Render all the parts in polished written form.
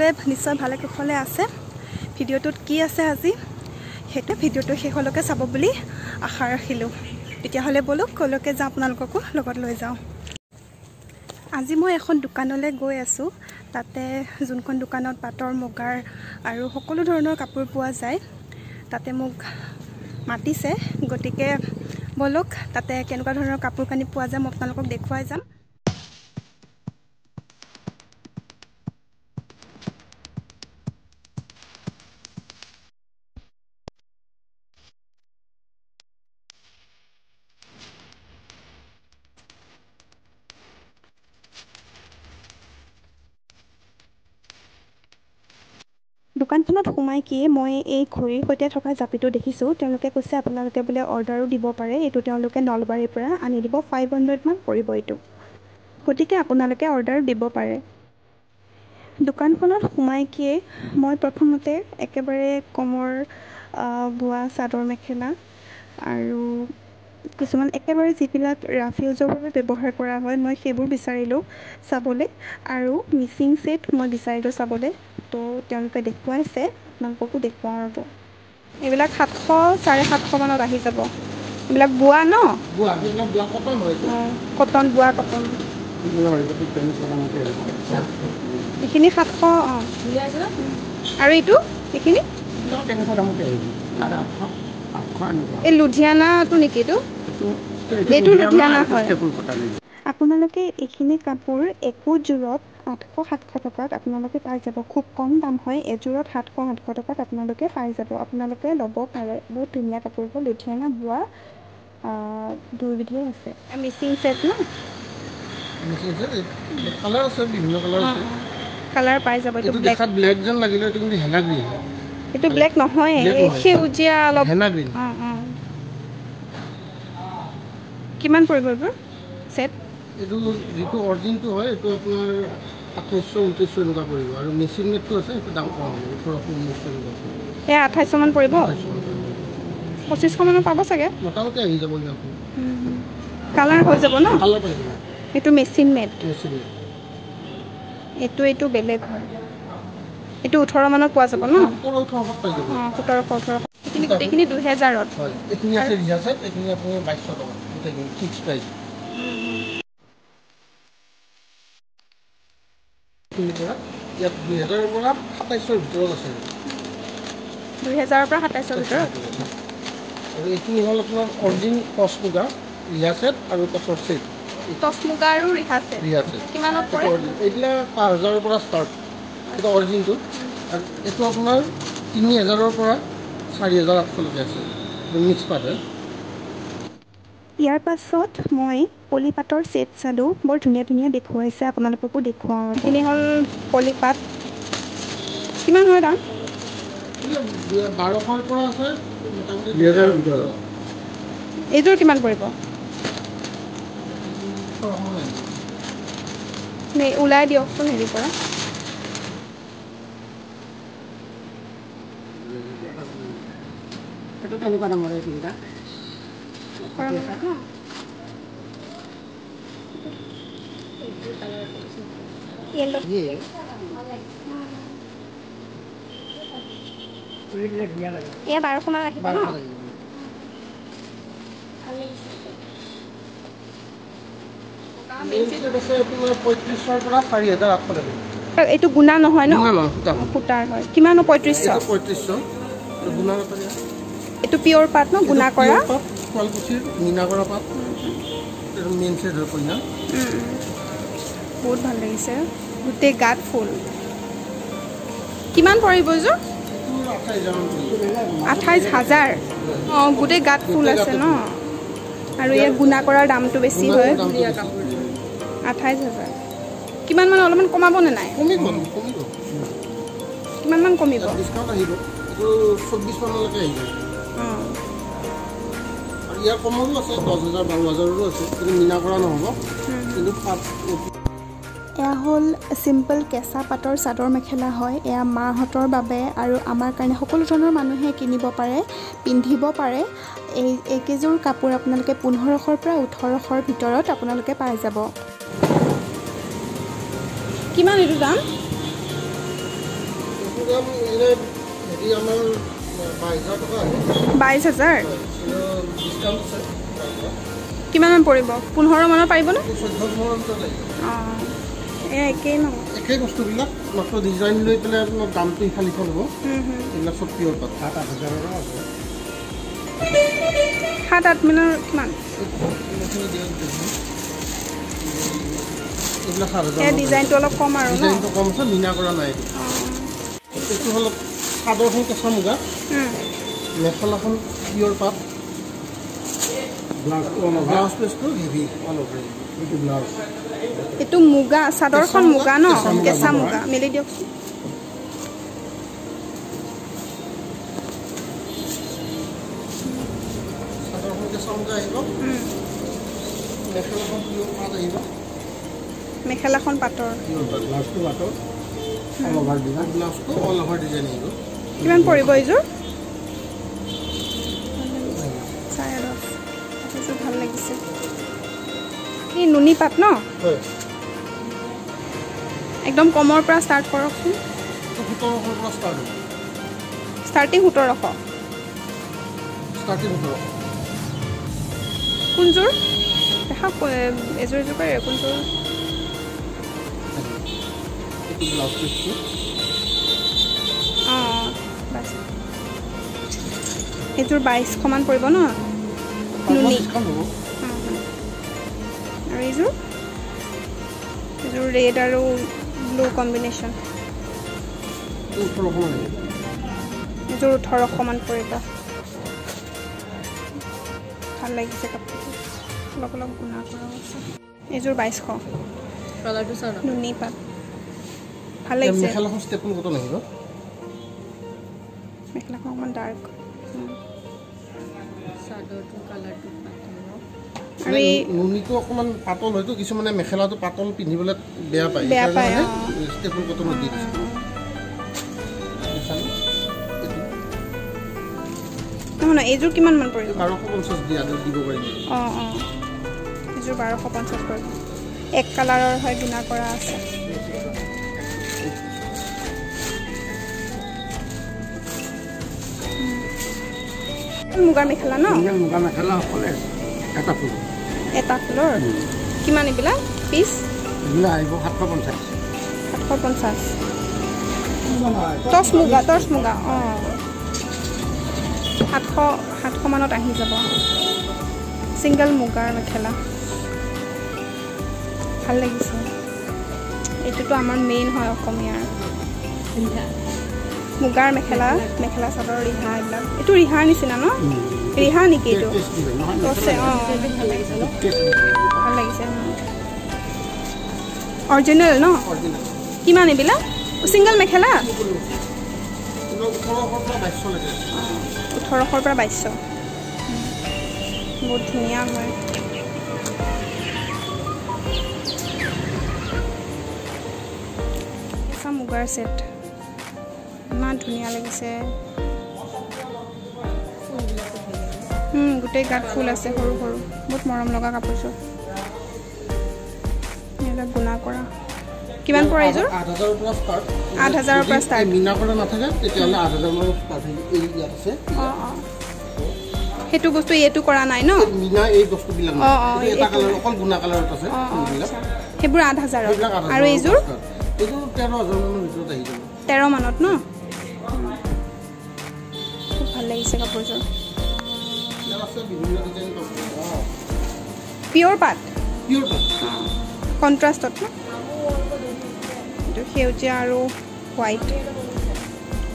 সকলোৱে নিশ্চয় ভালে কুশলে আছে। ভিডিঅ'টোত কি আছে আজি সেইটো ভিডিঅ'টো শেষলৈকে চাব বুলি আশা ৰাখিলোঁ। তেতিয়াহ'লে ব'লক ক'লৈকে যাওঁ, আপোনালোককো লগত লৈ যাওঁ। আজি মই এখন দোকানলৈ গৈ আছোঁ। তাতে যোনখন দোকানত পাটৰ মুগাৰ আৰু সকলো ধৰণৰ কাপোৰ পোৱা যায়, তাতে মোক মাতিছে। গতিকে ব'লক তাতে কেনেকুৱা ধৰণৰ কাপোৰ কানি পোৱা যায় মই আপোনালোকক দেখুৱাই যাম। দোকানখনত সোমাই কি মই এই ঘড়ীৰ সৈতে থকা জাপিটো দেখিছোঁ। তেওঁলোকে কৈছে আপোনালোকে বোলে অৰ্ডাৰো দিব পাৰে, এইটো তেওঁলোকে নলবাৰীৰ পৰা আনি দিব। 500 মান পৰিব এইটো, গতিকে আপোনালোকে অৰ্ডাৰ দিব পাৰে। দোকানখনত সোমাই কি মই প্ৰথমতে একেবাৰে কমৰ বোৱা চাদৰ মেখেলা আৰু কিছুমান একেবাৰে যিবিলাক ৰাফ ইউজৰ বাবে ব্যৱহাৰ কৰা হয় মই সেইবোৰ বিচাৰিলোঁ চাবলৈ, আৰু মিচিং ছেট মই বিচাৰিলোঁ চাবলৈ। তো তেওঁলোকে দেখুৱাইছে, আপোনালোককো দেখুৱাওঁ ৰ'ব। এইবিলাক 700 750 মানত আহি যাব। এইবিলাক বোৱা ন, কটন, বোৱা কটন। এইখিনি 700। অঁ, আৰু এইটো এইখিনি এই লুধিয়ানাটো নেকি? এইটো এইটো লুধিয়ানা হয়। আপোনালোকে এইখিনি কাপোৰ একোযোৰত 800 700 টকাত আপোনালোকে পাই যাব। খুব কম দাম হয়, এযোৰত 700 800 টকাত আপোনালোকে পাই যাব। আপোনালোকে ল'ব পাৰে, বহুত ধুনীয়া কাপোৰবোৰ, লুধিয়ানা বোৱা দুয়োবিধেই আছে। মিচিং ছেট ন, কালাৰ পাই যাব। এইটো ব্লেক যেন লাগিলে, এইটো কিন্তু হেনা গ্ৰীণ। এইটো ব্লেক নহয়, সেউজীয়া অলপ হেনা গ্ৰীণ। অঁ অঁ, কিমান পৰিব এইবোৰ ছেট? এইটো যিটো অৰিজিনটো হয় এইটো আপোনাৰ 2800 2900 এনেকুৱা পৰিব, আৰু মেচিন মেডটো আছে সেইটো দাম কম হ'ব, 1800 1900 এনেকুৱা পৰিব। এই 2800 মান পৰিব, 2500 মানত পাব চাগে, মোটামুটি আহি যাব। কালাৰ হৈ যাব ন? কালাৰ পাই যাব। এইটো মেচিন মেড, মেচিন মেড। এইটো এইটো বেলেগ হয়, এইটো 18 মানত পোৱা যাব ন? 1700 পাই যাব। অঁ, 1700 1800। এইখিনি গোটেইখিনি 2000ত। হয়, এইখিনি আছে ৰিহা ছেট, এইখিনি আপুনি 2200 টকা গোটেইখিনি ফিক্স প্ৰাইচ। ইয়াত 2000ৰ পৰা 2700ৰ ভিতৰত আছে। 2000ৰ পৰা 2700ৰ ভিতৰত। আৰু এইখিনি হ'ল আপোনাৰ অৰিজিন টচ মুগা ৰিহা ছেট আৰু টচৰ ছেট। টচ মুগা আৰু ৰিহা ছেট, ৰিহা ছেট কিমানত পৰে? এইবিলাক 5000ৰ পৰা ষ্টাৰ্ট, এইটো অৰিজিনটো। আৰু এইটো আপোনাৰ 3000ৰ পৰা 4800লৈকে আছে, মিক্স পাত হয়। ইয়াৰ পাছত মই পলিপাটৰ ছেট চালোঁ, বৰ ধুনীয়া ধুনীয়া দেখুৱাইছে, আপোনালোককো দেখুৱাওঁ। এইখিনি হ'ল পলিপাট, কিমান হয় দাম? 1200ৰ পৰা আছে মোটামুটি 2000ৰ ভিতৰত। এইযোৰ কিমান পৰিব? ওলাই দিয়কচোন হেৰিৰ পৰা। এইটো তেনেকুৱা দামৰ এই তিনিটা। এয়া 1200 মান আহিব ন? 3500ৰ পৰা 4800লৈকে। এইটো গুণা নহয় ন? সূতাৰ হয়। কিমান? 3500। 3500। এইটো পিয়ৰ পাত ন, গুণা কৰা? শুৱালকুছিৰ মীনা কৰা পাত, মেইন ছেট হয় কইনা। বহুত ভাল লাগিছে, গোটেই গাত ফুল। কিমান পৰিব এইযোৰ? 28000। অঁ, গোটেই গাত ফুল আছে ন, আৰু ইয়াত গুণা কৰাৰ দামটো বেছি হয়। 28000। কিমান মান অলপমান কমাবনে নাই? কিমান মান কমিব? 24 মানলৈকে আহিব। অঁ, আৰু ইয়াৰ কমৰো আছে, 10000 12000ৰো আছে, কিন্তু মীনা কৰা নহ'ব। কিন্তু পাত এয়া হ'ল চিম্পল কেঁচা পাটৰ চাদৰ মেখেলা হয়। এয়া মাহঁতৰ বাবে আৰু আমাৰ কাৰণে সকলো ধৰণৰ মানুহে কিনিব পাৰে, পিন্ধিব পাৰে। এইকেইযোৰ কাপোৰ আপোনালোকে 1500ৰ পৰা 1800ৰ ভিতৰত আপোনালোকে পাই যাব। কিমান এইটো দাম? দাম এনে হেৰি আমাৰ 22000 টকা আহে। 22000? ডিছকাউণ্ট আছে। কিমানমান পৰিব? 15 মানত পাৰিবনে? 14 মানৰ ভিতৰত আহিব। অঁ, এয়া একেই ন? একেই বস্তুবিলাক, মাত্ৰ ডিজাইন লৈ পেলাই আপোনাৰ দামটো ইফাল সিফাল হ'ব। এইবিলাক চব পিয়ৰ পাত। 7-8 হাজাৰৰো আছে। 7-8 মানৰ কিমান? এইবিলাক 7000। এই ডিজাইনটো অলপ কম আৰু ন? ডিজাইনটো কম আছে, মীনা কৰা নাই এইটো। এইটো হ'ল চাদৰখন কেঁচা মুগা, মেখেলাখন পিয়ৰ পাত, ব্লাউজ পিচটো হেভি অল অভাৰ। এইটো ব্লাউজ। এইটো মুগা চাদৰখন মুগা ন? কেঁচা মুগা। মেলি দিয়কচোন। চাদৰখন কেঁচা মুগা আহিব, মেখেলাখন পিয়ৰ পাত আহিব। মেখেলাখন পাটৰ, ব্লাউজটো পাটৰ, অল অভাৰ ডিজাইন। ব্লাউজটো অল অভাৰ ডিজাইন আহিব। কিমান পৰিব এইযোৰ? 10.5। এইযোৰ ভাল লাগিছে। এই নুনি পাত ন? হয়। একদম কমৰ পৰা ষ্টাৰ্ট কৰকচোন। 1700ৰ পৰা ষ্টাৰ্ট হ'ব। ষ্টাৰ্টিং 1700? ষ্টাৰ্টিং 1700। কোনযোৰ দেখা? এযোৰ এযোৰ কৰে কোনযোৰ? এইটো ব্লাউজ পিচটো। অঁ, বাছ এইযোৰ 2200মান পৰিব ন? নুনি। আৰু এইযোৰ? এইযোৰ ৰেড আৰু ব্লু কম্বিনেশ্যন। এইযোৰ 1800মান পৰিব। ভাল লাগিছে কাপোৰটো, অলপ অলপ গুণা কৰাও আছে। এইযোৰ 2200। নুনি পাত ভাল লাগিছে। মেখেলাখন ষ্টেপন কটন আহিব। মেখেলাখন অকণমান ডাৰ্ক। আৰু নুনিটো অকণমান পাতল হয়তো, কিছুমানে মেখেলাটো পাতল পিন্ধিবলৈ বেয়া পায়, বেয়া পায়, ষ্টেপল কটনত দি দিছে। নহয়, এইযোৰ কিমান মান পৰিব? 1250 দিয়া দিব পাৰিম। অঁ অঁ, এইযোৰ 1250 পৰিব। এক কালাৰৰ হয়, গুণা কৰা আছে। মুগাৰ মেখেলা ন? মুগা মেখেলা অকলে এটা ফুল। এটা ফুলৰ কিমান এইবিলাক পিচ? এইবিলাক আহিব 750। 750। টচ মুগা, টচ মুগা। অঁ, 700 মানত আহি যাব। ছিংগল মুগাৰ মেখেলা ভাল লাগিছে। এইটোতো আমাৰ মেইন হয় অসমীয়াৰ মুগাৰ মেখেলা, মেখেলা চাদৰ, ৰিহা এইবিলাক। এইটো ৰিহাৰ নিচিনা ন? ৰিহা নেকি এইটো? অঁ, ভাল লাগিছে। অৰিজিনেল ন? কিমান এইবিলাক ছিংগল মেখেলা? 1800ৰ পৰা 2200। বহুত ধুনীয়া হয়। মুগাৰ ছেট ইমান ধুনীয়া লাগিছে। গোটেই গাত ফুল আছে সৰু সৰু, বহুত মৰম লগা কাপোৰযোৰ। এইবিলাক গুণা কৰা। কিমান পৰে এইযোৰ? 8000ৰ পৰা ষ্টাৰ্ট। 8000ৰ পৰা ষ্টাৰ্ট। মীনা কৰা নাথাকে তেতিয়াহ'লে 8000 মানৰ ষ্টাৰ্ট। এই ইয়াত আছে। অঁ অঁ, সেইটো বস্তু এইটো কৰা নাই ন? মীনা এই বস্তুবিলাক নাই। এটা কালাৰ, অকল গুণা কালাৰত আছে ফুলবিলাক। সেইবোৰ 8000। আৰু এইযোৰ? এইটো 13000 মানৰ ভিতৰত আহি যাব। 13 মানত ন? খুব ভাল লাগিছে কাপোৰযোৰ। পিয়ৰ পাত, পিয়ৰ পাত কণ্ট্ৰাষ্টত ন? এইটো সেউজীয়া আৰু হোৱাইট,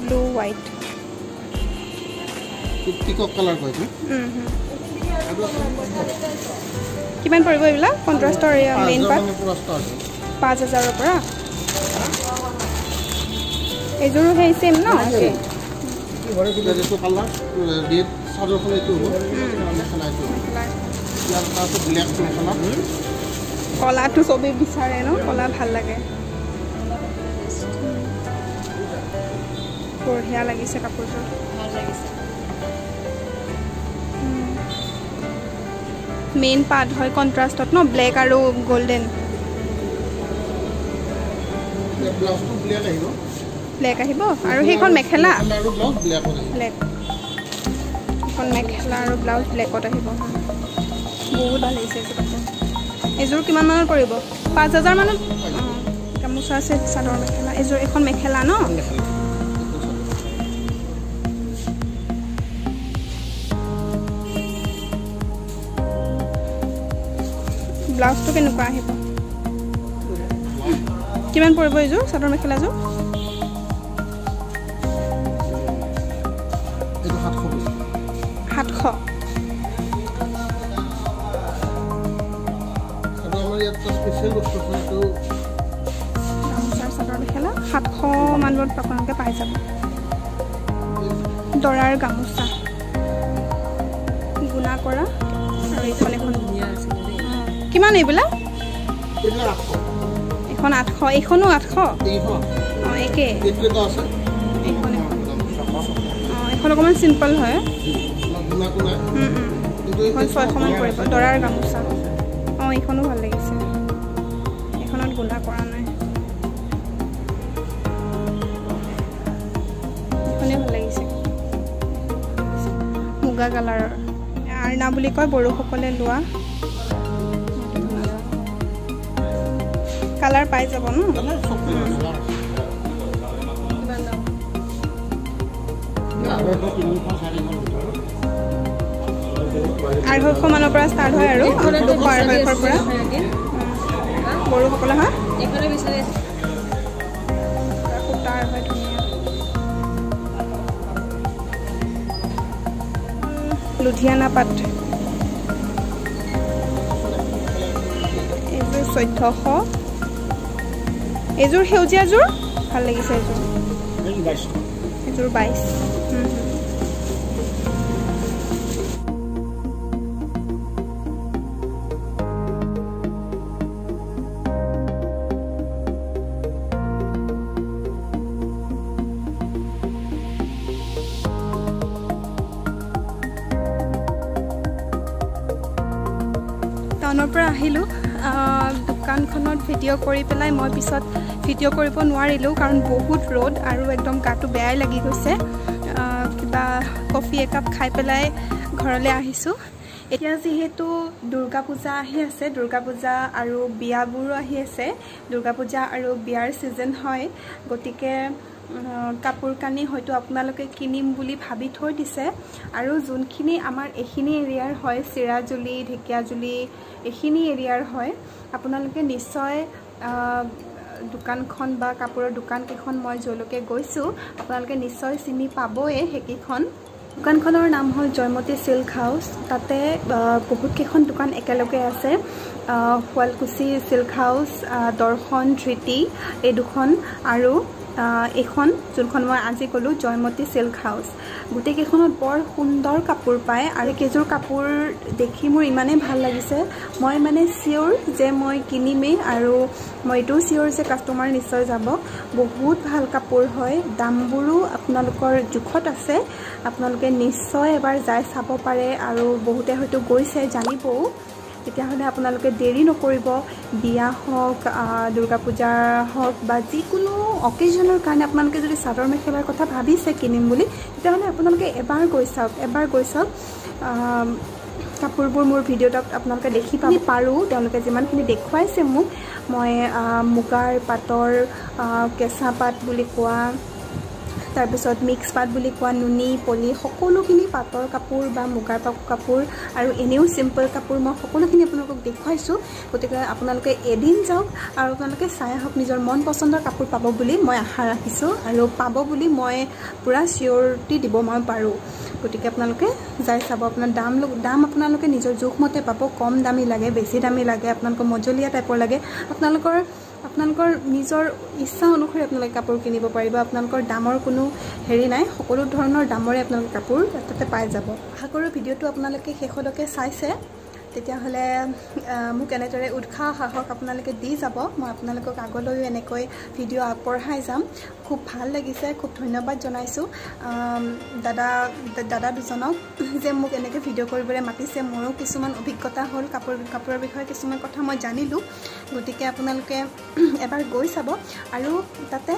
ব্লু হোৱাইট। পিকক কালাৰ কয় এইটো। কিমান পৰিব এইবিলাক কণ্ট্ৰাষ্টৰ মেইন পাত? 5000ৰ পৰা। এইযোৰো সেই চেম ন? এইটো কালাৰ ৰেড চাদৰখন এইটো হ'ব, মেখেলা এইটো। ইয়াৰ তাৰপিছত ব্লেক মেখেলা। কলাটো চবেই বিচাৰে ন? কলা ভাল লাগে। বঢ়িয়া লাগিছে কাপোৰযোৰ। ভাল লাগিছে। মেইন পাত হয় কণ্ট্ৰাষ্টত ন, ব্লেক আৰু গল্ডেন। ব্লাউজটো ব্লেক আহিব। ব্লেক আহিব। আৰু সেইখন মেখেলা আৰু ব্লাউজ ব্লেকত আহিব। ব্লেক এখন মেখেলা আৰু ব্লাউজ ব্লেকত আহিব। বহুত ভাল লাগিছে এইযোৰ কাপোৰ। এইযোৰ কিমান মানত পৰিব? 5000 মানত। অঁ, গামোচা আছে, চাদৰ মেখেলা। এইযোৰ এখন মেখেলা ন? মেখেলা। ব্লাউজটো কেনেকুৱা আহিব? কিমান পৰিব এইযোৰ চাদৰ মেখেলাযোৰ? এইটো 700 পৰিব। 700। আৰু আমাৰ ইয়াত এটা স্পেচিয়েল বস্তু আছে, এইটো গামোচাৰ চাদৰ মেখেলা 700 মানত আপোনালোকে পাই যাব। দৰাৰ গামোচা গুণা কৰা। আৰু এইখন এখন কিমান এইবিলাক? এইবিলাক 800। এইখন 800, এইখনো 800। এইখন অঁ, একে। এইটো এটা আছে। এইখন এখন। অঁ, এইখন অকণমান চিম্পল হয়। গুণাটো নাই। কিন্তু এইখন 600 মান পৰিব। দৰাৰ গামোচা। অঁ, এইখনো ভাল লাগিছে। এইখনত গুণা কৰা নাই। এইখনেই ভাল লাগিছে। মুগা কালাৰৰ আৰনা বুলি কয়, বড়োসকলে লোৱা। কালাৰ পাই যাব ন? কালাৰ চব কালাৰ আছে। 250, 300, 400 ভিতৰত। 250 মানৰ পৰা ষ্টাৰ্ট হয় আৰু 200, 250ৰ পৰা বড়োসকলে। হা, সূতাৰ হয়, ধুনীয়া। লুধিয়ানা পাট এইযোৰ 1400। এইযোৰ সেউজীয়াযোৰ ভাল লাগিছে। এইযোৰ 2200। এইযোৰ 22। টাউনৰ পৰা আহিলোঁ। দোকানখনত ভিডিঅ' কৰি পেলাই মই পিছত ভিডিঅ' কৰিব নোৱাৰিলোঁ, কাৰণ বহুত ৰ'দ আৰু একদম গাটো বেয়াই লাগি গৈছে। কিবা কফি একাপ খাই পেলাই ঘৰলৈ আহিছোঁ। এতিয়া যিহেতু দুৰ্গা পূজা আহি আছে, দুৰ্গা পূজা আৰু বিয়াবোৰো আহি আছে, দুৰ্গা পূজা আৰু বিয়াৰ ছিজন হয়, গতিকে কাপোৰ কানি হয়তো আপোনালোকে কিনিম বুলি ভাবি থৈ দিছে। আৰু যোনখিনি আমাৰ এইখিনি এৰিয়াৰ হয়, চিৰাজুলি, ঢেকীয়াজুলি এইখিনি এৰিয়াৰ হয়, আপোনালোকে নিশ্চয় দোকানখন বা কাপোৰৰ দোকানকেইখন মই য'লৈকে গৈছোঁ আপোনালোকে নিশ্চয় চিনি পাবই সেইকেইখন। দোকানখনৰ নাম হ'ল জয়মতী চিল্ক হাউচ। তাতে বহুতকেইখন দোকান একেলগে আছে। শুৱালকুছি চিল্ক হাউচ, দৰ্শন, ধৃতি এই দুখন, আৰু এইখন যোনখন মই আজি ক'লোঁ জয়মতী চিল্ক হাউচ। গোটেইকেইখনত বৰ সুন্দৰ কাপোৰ পায় আৰু কেইযোৰ কাপোৰ দেখি মোৰ ইমানেই ভাল লাগিছে, মই মানে চিয়'ৰ যে মই কিনিমেই আৰু মই এইটোও চিয়'ৰ যে কাষ্টমাৰ নিশ্চয় যাব। বহুত ভাল কাপোৰ হয়, দামবোৰো আপোনালোকৰ জোখত আছে। আপোনালোকে নিশ্চয় এবাৰ যাই চাব পাৰে আৰু বহুতে হয়তো গৈছে, জানিবও। তেতিয়াহ'লে আপোনালোকে দেৰি নকৰিব। বিয়া হওক, দুৰ্গা পূজা হওক বা যিকোনো অকেজনৰ কাৰণে আপোনালোকে যদি চাদৰ মেখেলাৰ কথা ভাবিছে কিনিম বুলি, তেতিয়াহ'লে আপোনালোকে এবাৰ গৈ চাওক, এবাৰ গৈ চাওক। কাপোৰবোৰ মোৰ ভিডিঅ'ত আপোনালোকে দেখি পাব পাৰোঁ। তেওঁলোকে যিমানখিনি দেখুৱাইছে মোক, মই মুগাৰ পাটৰ কেঁচা পাট বুলি কোৱা, তাৰপিছত মিক্স পাট বুলি কোৱা, নুনি পলি সকলোখিনি পাটৰ কাপোৰ বা মুগাৰ কাপোৰ আৰু এনেও চিম্পল কাপোৰ মই সকলোখিনি আপোনালোকক দেখুৱাইছোঁ। গতিকে আপোনালোকে এদিন যাওক আৰু আপোনালোকে চাই আহক, নিজৰ মন পচন্দৰ কাপোৰ পাব বুলি মই আশা ৰাখিছোঁ আৰু পাব বুলি মই পূৰা চিয়'ৰিটি দিব মই পাৰোঁ। গতিকে আপোনালোকে যাই চাব। আপোনাৰ দাম আপোনালোকে নিজৰ জোখমতে পাব। কম দামী লাগে, বেছি দামী লাগে, আপোনালোকৰ মজলীয়া টাইপৰ লাগে, আপোনালোকৰ নিজৰ ইচ্ছা অনুসৰি আপোনালোকে কাপোৰ কিনিব পাৰিব। আপোনালোকৰ দামৰ কোনো হেৰি নাই, সকলো ধৰণৰ দামৰে আপোনালোকে কাপোৰ তাতে পাই যাব। আশা কৰোঁ ভিডিঅ'টো আপোনালোকে শেষলৈকে চাইছে। তেতিয়াহ'লে মোক এনেদৰে উৎসাহ সাহস আপোনালোকে দি যাব, মই আপোনালোকক আগলৈও এনেকৈ ভিডিঅ' আগবঢ়াই যাম। খুব ভাল লাগিছে, খুব ধন্যবাদ জনাইছোঁ দাদা দুজনক যে মোক এনেকৈ ভিডিঅ' কৰিবলৈ মাতিছে। মোৰো কিছুমান অভিজ্ঞতা হ'ল, কাপোৰৰ বিষয়ে কিছুমান কথা মই জানিলোঁ। গতিকে আপোনালোকে এবাৰ গৈ চাব। আৰু তাতে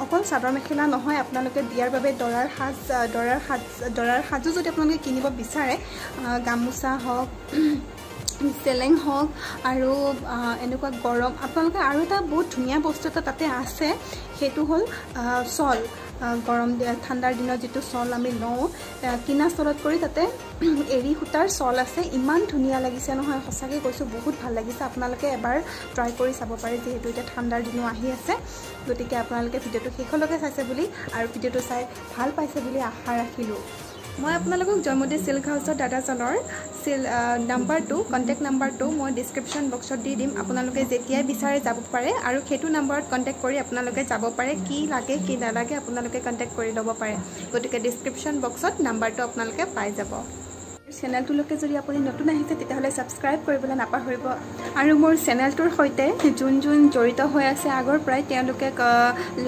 অকল চাদৰ মেখেলা নহয়, আপোনালোকে বিয়াৰ বাবে দৰাৰ সাজো যদি আপোনালোকে কিনিব বিচাৰে, গামোচা হওক, চেলেং হওক, আৰু এনেকুৱা গৰম আপোনালোকে আৰু এটা বহুত ধুনীয়া বস্তু এটা তাতে আছে, সেইটো হ'ল চল। গৰম ঠাণ্ডাৰ দিনত যিটো চল আমি লওঁ, কিনা চলত কৰি তাতে এৰী সূতাৰ চল আছে। ইমান ধুনীয়া লাগিছে নহয়, সঁচাকৈ কৈছোঁ, বহুত ভাল লাগিছে। আপোনালোকে এবাৰ ট্ৰাই কৰি চাব পাৰে, যিহেতু এতিয়া ঠাণ্ডাৰ দিনো আহি আছে। গতিকে আপোনালোকে ভিডিঅ'টো শেষলৈকে চাইছে বুলি আৰু ভিডিঅ'টো চাই ভাল পাইছে বুলি আশা ৰাখিলোঁ। মই আপোনালোকক জয়মতী চিল্ক হাউচৰ দাদাজনৰ নাম্বাৰটো, কণ্টেক্ট নাম্বাৰটো মই ডিছক্ৰিপশ্যন বক্সত দি দিম। আপোনালোকে যেতিয়াই বিচাৰে যাব পাৰে আৰু সেইটো নাম্বাৰত কণ্টেক্ট কৰি আপোনালোকে যাব পাৰে। কি লাগে কি নালাগে আপোনালোকে কণ্টেক্ট কৰি ল'ব পাৰে। গতিকে ডিছক্ৰিপশ্যন বক্সত নাম্বাৰটো আপোনালোকে পাই যাব। চেনেলটোলৈকে যদি আপুনি নতুন আহিছে তেতিয়াহ'লে ছাবস্ক্ৰাইব কৰিবলৈ নাপাহৰিব। আৰু মোৰ চেনেলটোৰ সৈতে যোন যোন জড়িত হৈ আছে আগৰ পৰাই, তেওঁলোকে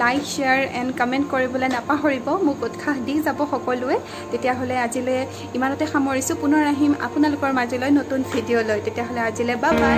লাইক, শ্বেয়াৰ এণ্ড কমেণ্ট কৰিবলৈ নাপাহৰিব। মোক উৎসাহ দি যাব সকলোৱে। তেতিয়াহ'লে আজিলৈ ইমানতে সামৰিছোঁ। পুনৰ আহিম আপোনালোকৰ মাজলৈ নতুন ভিডিঅ' লৈ। তেতিয়াহ'লে আজিলৈ বাই বাই।